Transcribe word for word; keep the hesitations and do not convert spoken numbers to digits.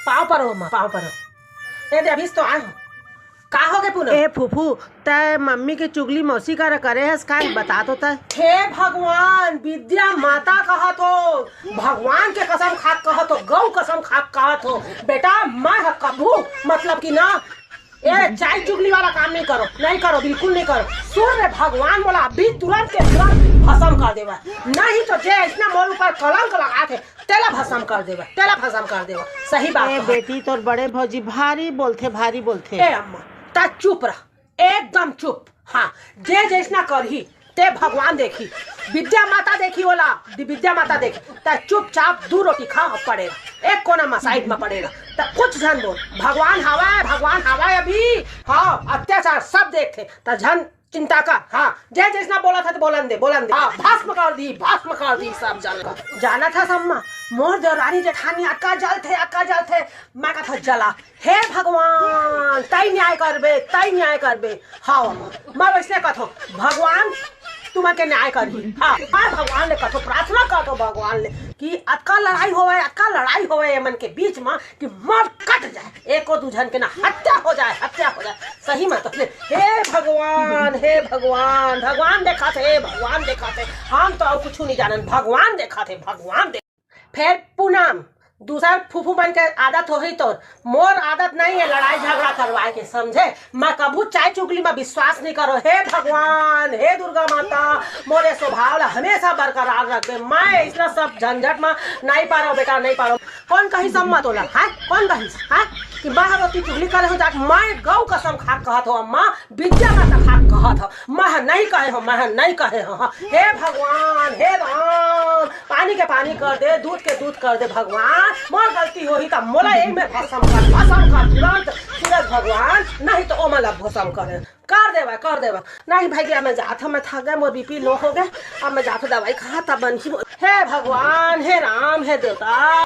पाँव परो अम्मा, पाँव परो। ए दे, अभी तो आए हो। का हो गे पूनम? ए फूफू, तै मम्मी के चुगली मौसी करा करे हस का? बता तो तै। हे भगवान, विद्या माता कहत हो, भगवान के कसम खा के कहत हो, गौ कसम खा के कहत हो। बेटा, मैं ह कभू, मतलब कि ना, ए चाय चुगली वाला काम नहीं करो, नहीं करो, बिल्कुल नहीं करो। सुन रे भगवान, मोला अभी तुरंत के तुरंत भस्म कर देवा, नहीं तो जे अइसना मोर ऊपर कलंक लगाथे, तेला भस्म कर देवा, तेला भस्म कर देवा। सही बात ए है। बेटी, तोर बड़े भौजी भारी बोलथे, भारी बोलथे। ए अम्मा, ता चुप रह, एकदम चुप। हाँ, जे जइसना करही, ते भगवान देखही, विद्या माता देखही ओला, दि-, विद्या माता देखही। ता चुपचाप दू रोटी खा, पड़े रह, एक कोना में साइड में पड़े रह। ता कुछ झन बोल, भगवान हवय, भगवान हवय अभी। हाँ, अत्याचार सब देखथे, ता झन चिंता कर। हाँ, जे जइसना बोलत हे त बोलन दे, बोलन दे। हाँ, भस्म कर दी, भस्म कर दी सब जल का। जानत हस अम्मा, मोर देवरानी जेठानी अतका जलथे, अतका जलथे, मैं कथों जला। हे भगवान, तई न्याय करबे, तई न्याय करबे। हाँ अम्मा, मैं वइसने कथों, भगवान तुमन के न्याय करही। हाँ, मैं भगवान ले कथों, प्रार्थना कथों भगवान ले कि अतका लड़ाई होवय, अतका लड़ाई होवय एमन के बीच म कि मर कट जाए, एको दू झन के ना हत्या हो जाए, हत्या हो जाए। सही में तो हे भगवान, हे भगवान, भगवान देखाथे, हे भगवान देखाथे। हम तो अउ कुछु नहीं जानन, भगवान देखाथे, भगवान दे। फेर पूनम, दूसर फूफू मन के आदत होही तो मोर आदत नहीं है लड़ाई झगड़ा करवाए के, समझे? मैं कभू चाय चुगली में विश्वास नहीं करो। हे भगवान, हे दुर्गा माता, मोरे स्वभाव ला हमेशा बरकरार रख दे। मैं अइसना सब झंझट में नहीं पारो बेटा, नहीं पारो। कोन कहिस अम्मा तोला, हैं? कोन कहिस, हैं? कि मैं ह रोटी चुगली करे हो जाके, मैं गौ कसम खा के कहत हो अम्मा, विद्या माता खा के कहत हो, मैं ह नहीं कहे हो, मैं ह नहीं कहे हो। हाँ। हे भगवान, हे राम, पानी के पानी कर दे, दूध के दूध कर दे भगवान। मोर गलती होही त मोला यही में भस्म कर, भस्म कर तुरंत सूरज भगवान, नहीं तो ओमन ला भस्म कर, कर देवा, कर देवा। नहीं भाई, अब मैं जात हूँ, मैं थक गए, मोर बीपी लो हो गए। अब मैं जात हूँ दवाई खा, तब बनही। हे भगवान, हे राम, हे देवता।